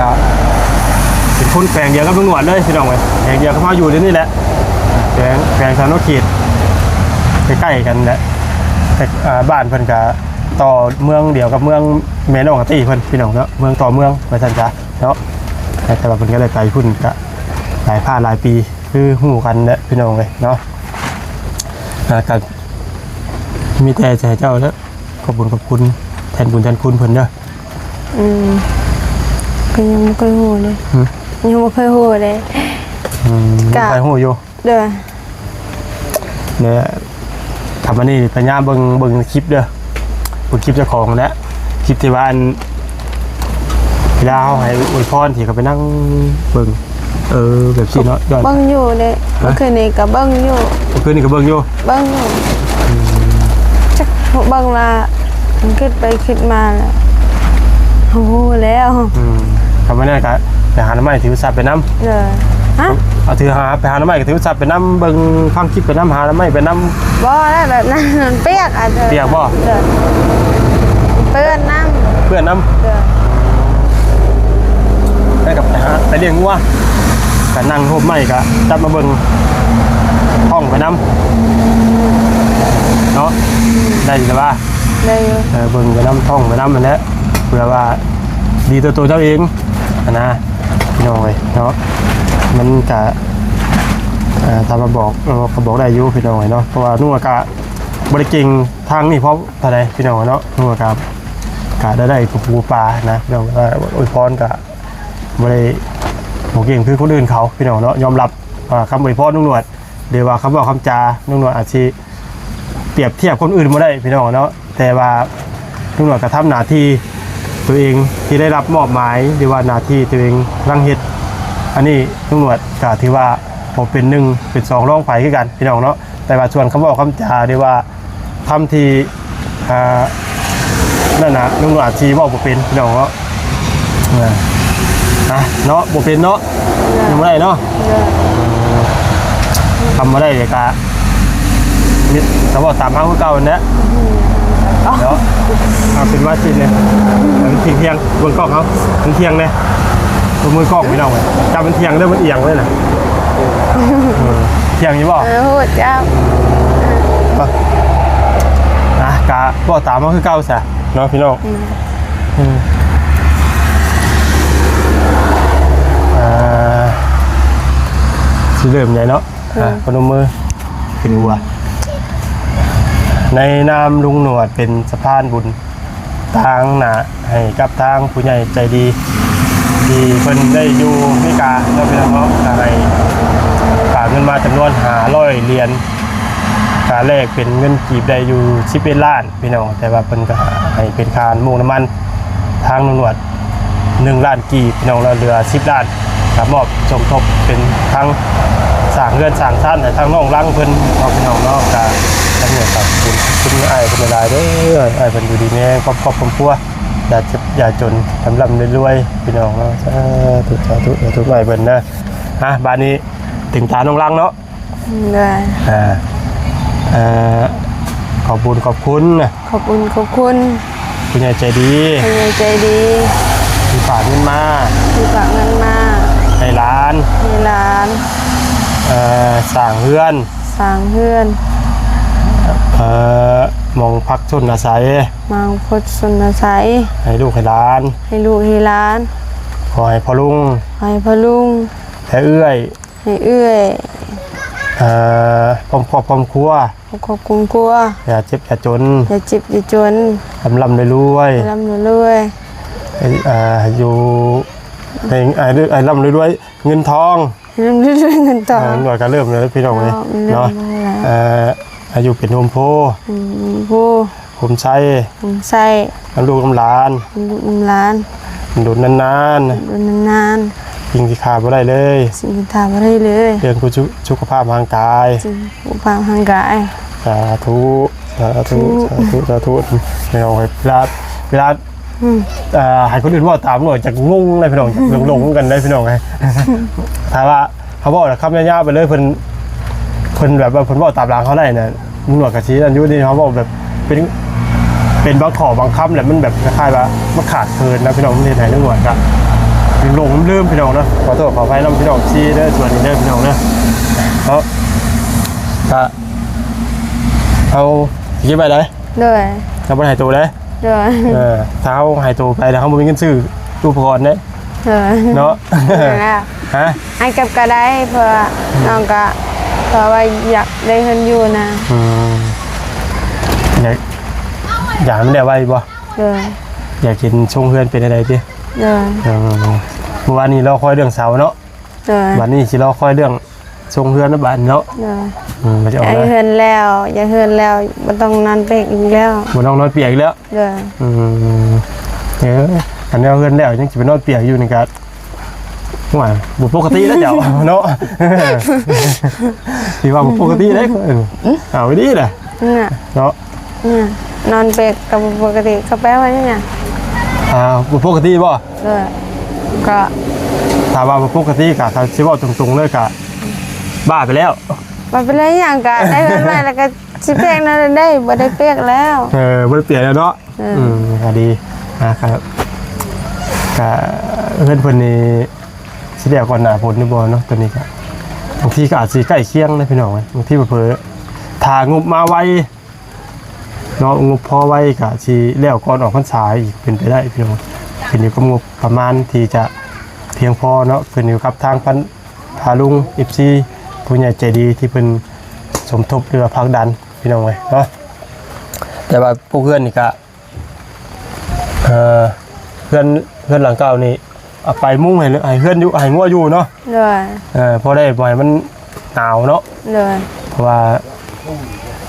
ກໍເປັນຄົນແຂວງດຽວກັບລຸງໜວດເລີຍ ພີ່ນ້ອງເອີຍ ແຂວງດຽວກັບເຮົາຢູ່ດຽວນີ້ແຫຼະ ແຂວງ ແຂວງສະຫວັນນະເຂດ. ໃກ້ໆກັນແຫຼະ ແຕ່ ອ່າ ບ້ານເພິ່ນກະຕໍ່ເມືອງດຽວກັບເມືອງແມ່ນ້ອງອາຕີ້ເພິ່ນ ພີ່ນ້ອງເນາະ ເມືອງຕໍ່ເມືອງວ່າຊັ້ນຊະເນາະ ແຕ່ວ່າເພິ່ນກໍໄດ້ໄປພຸ້ນກະຫຼາຍພາດຫຼາຍປີ ຄືຮູ້ກັນແຫຼະ ພີ່ນ້ອງເອີຍເນາະ ອ່າ ກໍມີແຕ່ຈະໃຫ້ເຈົ້າແຫຼະ ຂອບບຸນຂອບຄຸນແທນບຸນແທນຄຸນເພິ່ນເດີ. ອືມ ກໍຍັງບໍ່ເຄີຍຮູ້ເລີຍ ຫື? ຍັງບໍ່ເຄີຍຮູ້ເລີຍ ອືມ ກະ ຍັງບໍ່ເຄີຍຮູ້ຢູ່ ໂດຍ ແລະ ຄັນມື້ນີ້ພະຍາຍາມເບິ່ງ ເບິ່ງຄລິບເດີ ເບິ່ງຄລິບເຈົ້າຂອງຫັ້ນແຫຼະ ຄລິບທີ່ວ່າອັນ ເວລາເຮົາໃຫ້ອວຍພອນ ທີ່ເຂົາໄປນັ່ງເບິ່ງ ເອີ ແບບຊີ້ເນາະ ຍ້ອນ ເບິ່ງຢູ່ເດ້ ຮະ? ມື້ຄືນນີ້ກໍເບິ່ງຢູ່ ມື້ຄືນນີ້ກໍເບິ່ງຢູ່ ເບິ່ງຢູ່ ອືມ ຈັກເບິ່ງລະ ມັນຄິດໄປຄິດມາລະ ຮູ້ແລ້ວ ອືມ ຄັນວ່ານັ້ນກໍໄປຫາໜໍ່ໄມ້ ຖືສັບໄປນຳ ເອີ ຮະ? ເອົາ ຖືຫາ ໄປຫາໜໍ່ໄມ້ ກໍຖືສັບໄປນຳ ເບິ່ງຟັງຄລິບໄປນຳ ຫາໜໍ່ໄມ້ໄປນຳ ບໍ່ແລ້ວ ແບບນັ້ນມັນປຽກ ອາດຈະ ປຽກບໍ່? ເອີ ເປື້ອນນຳ ເປື້ອນນຳ ເອີ ແລ້ວກໍໄປຫາ ໄປລ້ຽງງົວ ກໍນັ່ງໂຮມໄມ້ ກໍຈັບມາເບິ່ງ ທ່ອງໄປນຳເນາະ ໄດ້ຢູ່ແລ້ວວ່າ ໄດ້ຢູ່ ເອີ ເບິ່ງໄປນຳ ທ່ອງໄປນຳຫັ້ນແຫຼະ ເພື່ອວ່າດີຕໍ່ຕົວເຈົ້າເອງຫັ້ນນະ ພີ່ນ້ອງເອີຍເນາະ ມັນກະ ເອີ ຖ້າວ່າບອກ ເອີ ກໍບອກໄດ້ຢູ່ ພີ່ນ້ອງເອີຍເນາະ ເພາະວ່າໜູກະບໍ່ໄດ້ເກັ່ງທາງນີ້ພໍເທົ່າໃດ ພີ່ນ້ອງເນາະ ໜູກະ ກະໄດ້ໄດ້ປູປານະ ພີ່ນ້ອງ ອວຍພອນກະບໍ່ໄດ້ ບໍ່ເກັ່ງຄືຄົນອື່ນເຂົາ ພີ່ນ້ອງເນາະ ຍອມຮັບວ່າຄຳອວຍພອນລຸງໜວດ ຫຼືວ່າຄຳເວົ້າຄຳຈາ ລຸງໜວດອາດຊິ ປຽບທຽບຄົນອື່ນບໍ່ໄດ້ພີ່ນ້ອງເນາະ ແຕ່ວ່າລຸງໜວດກໍທຳໜ້າທີ່ຕົວເອງທີ່ໄດ້ຮັບມອບໝາຍ ຫຼືວ່າໜ້າທີ່ຕົວເອງກຳລັງເຮັດ ອັນນີ້ລຸງໜວດກໍຖືວ່າບໍ່ເປັນໜຶ່ງເປັນສອງລອງໃຜຄືກັນພີ່ນ້ອງເນາະ ແຕ່ວ່າສ່ວນຄຳເວົ້າຄຳຈາ ຫຼືວ່າຄຳທີ່ ອ່າ ນັ້ນນະ ລຸງໜວດອາດຊິເວົ້າບໍ່ເປັນພີ່ນ້ອງເນາະ ອ່າ ອ່ະ ເນາະ ບໍ່ເປັນເນາະ ຍັງບໍ່ໄດ້ເນາະ ໂດຍ ທຳບໍ່ໄດ້ເດກະ ມີແຕ່ເວົ້າຕາມເຮົາຄືເກົ່າຫັ້ນແຫຼະ ອືມ ເນາະ ເອົາເປັນວ່າຊິເລີຍ ມັນທ່ຽງໆ ເບິ່ງກ້ອງເຮົາ ມັນທ່ຽງເດ້ ຕົວມືກ້ອງພີ່ນ້ອງເອີຍ ຈັບມັນທ່ຽງເດີ ມັນອຽງເລີຍນະ ເອີ ທ່ຽງຢູ່ບໍ່? ເອີ ຮູ້ຈັກ ອ່ະ ກະເວົ້າຕາມເຮົາຄືເກົ່າຊະເນາະ ພີ່ນ້ອງ ອືມ ອືມ ອ່າ ຊິເລີ່ມໃດເນາະ ເອີ ອ່າ ພະນົມມືຂຶ້ນຫົວ ໃນນາມລຸງໜວດເປັນສະພານບຸນ ຕາງໜ້າໃຫ້ກັບທາງຜູ້ໃຫຍ່ໃຈດີ ທີ່ເພິ່ນໄດ້ຢູ່ອາເມລິກາເນາະ ພີ່ນ້ອງເນາະ ກໍໃຫ້ຝາກເງິນມາຈຳນວນຫ້າຮ້ອຍຫຼຽນ ກໍແລກເປັນເງິນກີບໄດ້ຢູ່ສິບເອັດລ້ານ ພີ່ນ້ອງ ແຕ່ວ່າເພິ່ນກໍໃຫ້ເປັນຄ່ານ້ຳມັນ ທາງຕຳຫຼວດໜຶ່ງລ້ານກີບ ພີ່ນ້ອງເນາະ ເຫຼືອສິບລ້ານ ກໍມອບສົມທົບເປັນທັງສ້າງເຮືອນສ້າງຊານໃຫ້ທາງນ້ອງຫຼັງເພິ່ນເນາະ ພີ່ນ້ອງເນາະ ກໍຕຳຫຼວດກໍຂອບຄຸນອ້າຍເພິ່ນຫຼາຍໆເດີ ໃຫ້ເພິ່ນຢູ່ດີມີແຮງ ຄອບຄອບຄອບຄົວ ຢ່າເຈັບຢ່າຈົນ ລ່ຳໆລວຍໆ ພີ່ນ້ອງເນາະ ສາທຸ ສາທຸ ສາທຸ ໃຫ້ເພິ່ນເດີ ອ່ະ ບາດນີ້ເຕັງຕານ້ອງຫຼັງເນາະ ໂດຍ ອ່າ ເອີ ຂອບບຸນຂອບຄຸນ ຂອບບຸນຂອບຄຸນ ຜູ້ໃຫຍ່ໃຈດີ ຜູ້ໃຫຍ່ໃຈດີ ທີ່ຝາກເງິນມາ ທີ່ຝາກເງິນມາ ໃຫ້ຫຼານ ໃຫ້ຫຼານ ເອີ ສ້າງເຮືອນ ສ້າງເຮືອນ ເອີ ໝ່ອງພັກຊົນອາໄສ ໝ່ອງພັກຊົນອາໄສ ໃຫ້ລູກໃຫ້ຫຼານ ໃຫ້ລູກໃຫ້ຫຼານ ຂໍໃຫ້ພໍ່ລຸງ ຂໍໃຫ້ພໍ່ລຸງ ແລະເອື້ອຍ ໃຫ້ເອື້ອຍ ເອີ ພ້ອມຄອບພ້ອມຄົວ ຄອບຄອບຄົວ ຢ່າເຈັບຢ່າຈົນ ຢ່າເຈັບຢ່າຈົນ ລ່ຳໆລວຍໆ ລ່ຳໆລວຍໆ ໃຫ້ ເອີ ຢູ່ໃຫ້ ໃຫ້ ໃຫ້ລ່ຳລວຍໆ ເງິນທອງ ໃຫ້ລ່ຳລວຍໆເງິນທອງ ເອີ ໜ່ວຍກໍເລີ່ມແລ້ວພີ່ນ້ອງເອີຍ ເນາະ ເອີ ອາຍຸເປັນຮົ່ມໂພ ເປັນຮົ່ມໂພ ໂຮມໄຊ ໂຮມໄຊ ນຳລູກນຳຫຼານ ນຳລູກນຳຫຼານ ດົນນານໆ ດົນນານໆ ສິ່ງທີ່ຂາດບໍ່ໄດ້ເລີຍ ສິ່ງທີ່ຂາດບໍ່ໄດ້ເລີຍ ເລື່ອງສຸ ສຸຂະພາບຮ່າງກາຍ ສຸຂະພາບຮ່າງກາຍ ສາທຸ ສາທຸ ສາທຸ ສາທຸ ພີ່ນ້ອງເອີຍ ເວລາ ເວລາ ອືມ ເອີ ໃຫ້ຄົນອື່ນເວົ້າຕາມກໍຈະງົງເລີຍພີ່ນ້ອງ ຫຼົງໆກັນເລີຍພີ່ນ້ອງເອີຍ ຖ້າວ່າ ເຮົາເວົ້າແລ້ວຄຳຍາວໆໄປເລີຍ ເພິ່ນ ເພິ່ນແບບວ່າເພິ່ນເວົ້າຕາມຫຼັງເຮົາໄດ້ນະ ລຸງໜວດກໍຊິອັນຢູ່ນີ້ ເຮົາເວົ້າແບບເປັນ ເປັນບາງຂໍ້ບາງຄຳແຫຼະ ມັນແບບຄ້າຍໆວ່າມັນຂາດເຂີນນະພີ່ນ້ອງ ມັນເຮັດໃຫ້ລຸງໜວດກໍຫຼົງລືມພີ່ນ້ອງເນາະ ຂໍໂທດຂໍອະໄພນຳພີ່ນ້ອງເອັຟຊີເດີ ສ່ວນນີ້ເດີພີ່ນ້ອງເດີ ເນາະ ກໍ ກໍ ເຮົາເກັບໄວ້ໄດ໋. ໂດຍ. ເຮົາບໍ່ໄດ້ໃຫ້ໂຕໄດ໋. ໂດຍ. ເອີ ຖ້າເຮົາໃຫ້ໂຕໄປແລ້ວ ເຮົາບໍ່ມີເງິນຊື້ອຸປະກອນເດ້. ໂດຍ. ເນາະ. ແມ່ນແລ້ວ. ຮະ? ໃຫ້ເກັບກໍໄດ້ ເພາະວ່າ ອືມ ນ້ອງກໍ ເພາະວ່າຢາກໄດ້ເຮືອນຢູ່ນະ. ອືມ ຢາກ ຢາກໃຫ້ມັນແລ້ວໄວບໍ່? ໂດຍ. ຢາກເຫັນຊົງເຮືອນເປັນຈັ່ງໃດຕິ? ໂດຍ. ເອີ ເມື່ອວານນີ້ລໍຄອຍເລື່ອງເສົາເນາະ. ໂດຍ. ບັດນີ້ຊິລໍຄອຍເລື່ອງຊົງເຮືອນນະ ບັດນີ້ເນາະ. ໂດຍ. ອືມ ຢາກໄດ້ເຮືອນແລ້ວ ຢາກເຮືອນແລ້ວ ບໍ່ຕ້ອງນອນເປກອີກແລ້ວ ບໍ່ຕ້ອງນອນເປກອີກແລ້ວ. ໂດຍ. ອືມ ເອີ ຄັນວ່າເຮືອນແລ້ວຍັງຊິໄປນອນເປກຢູ່ນີ້ກະ ໂອ້ຍ ບໍ່ປົກກະຕິແລ້ວເຈົ້າເນາະ. ຖືວ່າບໍ່ປົກກະຕິເດ້. ເອີ ເອົາດີແຫຼະ ເນາະ. ອືມ ນອນເປກກໍບໍ່ປົກກະຕິ ກໍແປວ່າຫຍັງ? ອ່າ ບໍ່ປົກກະຕິບໍ່? ເອີ ກໍ ຖ້າວ່າບໍ່ປົກກະຕິກໍ ຖ້າຊິເວົ້າຕົງໆເລີຍກໍບ້າໄປແລ້ວ. ບໍ່ເປັນຫຍັງ ກໍໄດ້ເຮືອນໃໝ່ແລ້ວກໍຊິເປກນັ້ນໄດ້ ບໍ່ໄດ້ເປກແລ້ວ. ເອີ ບໍ່ໄດ້ເປກແລ້ວເນາະ. ເອີ ອືມ ກໍດີ. ອ່າ ກໍ ກໍເຮືອນເພິ່ນນີ້ຊິແລ້ວກ່ອນໜ້າຝົນຢູ່ບໍ່ເນາະ? ຕົວນີ້ກໍບາງທີກໍອາດຊິໃກ້ຄຽງນະ ພີ່ນ້ອງເອີຍ. ບາງທີເຜີ ຖ້າງົບມາໄວ ເນາະ ງົບພໍໄວກະຊິແລ້ວກ່ອນອອກພັນສາອີກ ເປັນໄປໄດ້ພີ່ນ້ອງ. ຂຶ້ນຢູ່ກັບງົບປະມານທີ່ຈະພຽງພໍເນາະ ຂຶ້ນຢູ່ກັບທາງພັນ ພາລຸງ ເອັຟຊີ ຜູ້ໃຫຍ່ໃຈດີທີ່ເພິ່ນສົມທົບ ຫຼືວ່າຜັກດັນພີ່ນ້ອງເອີຍເນາະ. ແຕ່ວ່າພວກເຮືອນນີ້ກະ ເອີ ເຮືອນ ເຮືອນຫຼັງເກົ່ານີ້ ເອົາໄປມຸງໃຫ້ ໃຫ້ເຮືອນຢູ່ ໃຫ້ງົວຢູ່ເນາະ. ໂດຍ. ເອີ ພໍໄດ້ບໍ່ໃຫ້ມັນໜາວເນາະ. ໂດຍ. ເພາະວ່າ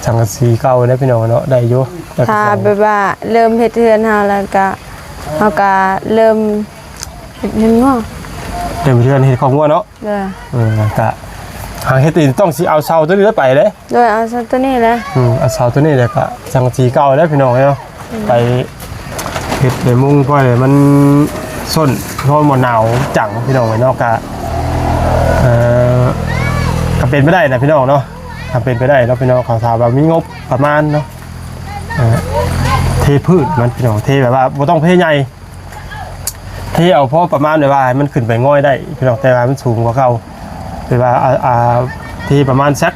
ສັງກະສີເກົ່າເດ້ພີ່ນ້ອງເນາະ ໄດ້ຢູ່. ຖ້າແບບວ່າເລີ່ມເຮັດເຮືອນເຮົາແລ້ວກະ ເຮົາກະເລີ່ມເຮັດເຮືອນງົວ ເລີ່ມເຮັດເຮືອນ ເຮັດຄອກງົວເນາະ. ໂດຍ. ເອີ ກະຫາເຮັດນີ້ຕ້ອງຊິເອົາເສົາຕົວນີ້ໄປເດ້. ໂດຍ ເອົາເສົາຕົວນີ້ແຫຼະ. ອືມ ເອົາເສົາຕົວນີ້ແຫຼະ ກະສັງກະສີເກົ່າແຫຼະພີ່ນ້ອງເອີຍເນາະ. ອືມ ໄປເຮັດໃນມຸງ ເພາະໃຫ້ມັນສົ້ນ ເພາະມັນໜາວຈັງພີ່ນ້ອງເອີຍເນາະ. ກະ ເອີ ກະເປັນໄປໄດ້ນະພີ່ນ້ອງເນາະ. ຖ້າເປັນໄປໄດ້ເນາະພີ່ນ້ອງ ເຂົາຖ້າວ່າມີງົບປະມານເນາະ ເອີ ເທພື້ນມັນພີ່ນ້ອງ ເທແບບວ່າບໍ່ຕ້ອງເພໃຫຍ່ ເທເອົາພໍປະມານແບບວ່າໃຫ້ມັນຂຶ້ນໄປງອຍໄດ້ພີ່ນ້ອງ ແຕ່ວ່າມັນສູງກວ່າເກົ່າ ແບບວ່າ ອ່າ ອ່າ ເທປະມານສັກ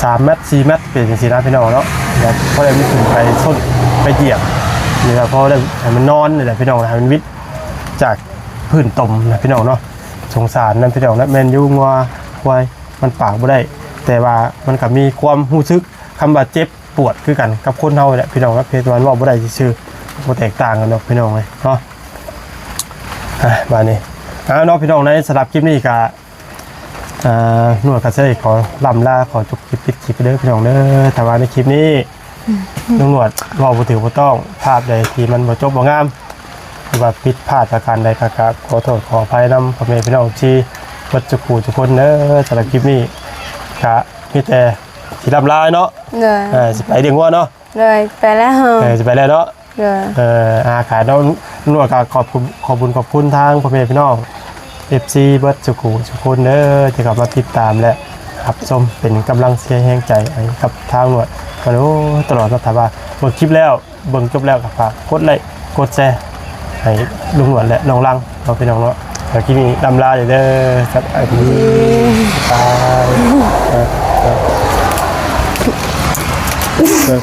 ສາມແມັດ ສີ່ແມັດ ເປັນຈັ່ງຊີ້ນະພີ່ນ້ອງເນາະ. ແລ້ວພໍໄດ້ມັນຂຶ້ນໄປຊົນໄປຢຽບ ຫຼືວ່າພໍໄດ້ໃຫ້ມັນນອນນີ້ແຫຼະພີ່ນ້ອງ ໃຫ້ມັນວິດຈາກພື້ນຕົມນະພີ່ນ້ອງເນາະ. ສົງສານນຳພີ່ນ້ອງນະ ແມ່ນຢູ່ ງົວຄວາຍມັນປາກບໍ່ໄດ້ ແຕ່ວ່າມັນກໍມີຄວາມຮູ້ສຶກ ຄຳວ່າເຈັບ ປວດຄືກັນກັບຄົນເຮົາແຫຼະພີ່ນ້ອງເນາະ ພຽງແຕ່ວ່າເວົ້າບໍ່ໄດ້ຊື່ໆ ບໍ່ແຕກຕ່າງກັນດອກພີ່ນ້ອງເອີຍເນາະ. ອ່ະ ບາດນີ້ ເອົາເນາະພີ່ນ້ອງ ໃນສຳລັບຄລິບນີ້ກະ ອ່າ ນວດກະຊິໄດ້ຂໍລ່ຳລາ ຂໍຈົບຄລິບ ປິດຄລິບເດີພີ່ນ້ອງເດີ. ຖ້າວ່າໃນຄລິບນີ້ ອືມ ລຸງນວດເວົ້າບໍ່ຖືກບໍ່ຕ້ອງ ພາບໃດທີ່ມັນບໍ່ຈົບບໍ່ງາມ ຫຼືວ່າຜິດພາດປະການໃດ ກະ ກະຂໍໂທດຂໍອະໄພນຳພໍ່ແມ່ພີ່ນ້ອງທີ່ເບິດທຸກຜູ້ທຸກຄົນເດີ. ສຳລັບຄລິບນີ້ກະມີແຕ່ ຊິລ່ຳລາເນາະ. ໂດຍ. ເອີ ຊິໄປລ້ຽງງົວເນາະ. ໂດຍ ໄປແລ້ວ. ເອີ ຊິໄປແລ້ວເນາະ. ໂດຍ. ເອີ ອາ ກະເນາະ ນວດກະຂອບຄຸນ ຂອບບຸນຂອບຄຸນທາງພໍ່ແມ່ພີ່ນ້ອງ ເອັຟຊີ ເບິດສູ່ຜູ້ສູ່ຄົນເດີ ທີ່ເຂົ້າມາຕິດຕາມ ແລະ ຮັບຊົມ ເປັນກຳລັງເຊຍແຮງໃຈໃຫ້ກັບທາງນວດມາໂດຍຕະຫຼອດເນາະ. ຖ້າວ່າເບິ່ງຄລິບແລ້ວ ເບິ່ງຈົບແລ້ວກໍຝາກກົດໄລກ໌ ກົດແຊຣ໌ ໃຫ້ລຸງໜວດ ແລະ ນ້ອງລັງເນາະ ພີ່ນ້ອງເນາະ. ແລ້ວຄລິບນີ້ລ່ຳລາເດີ ສະບາຍດີ ອືມ ບາຍ ເອີ ເອີ ເອີ.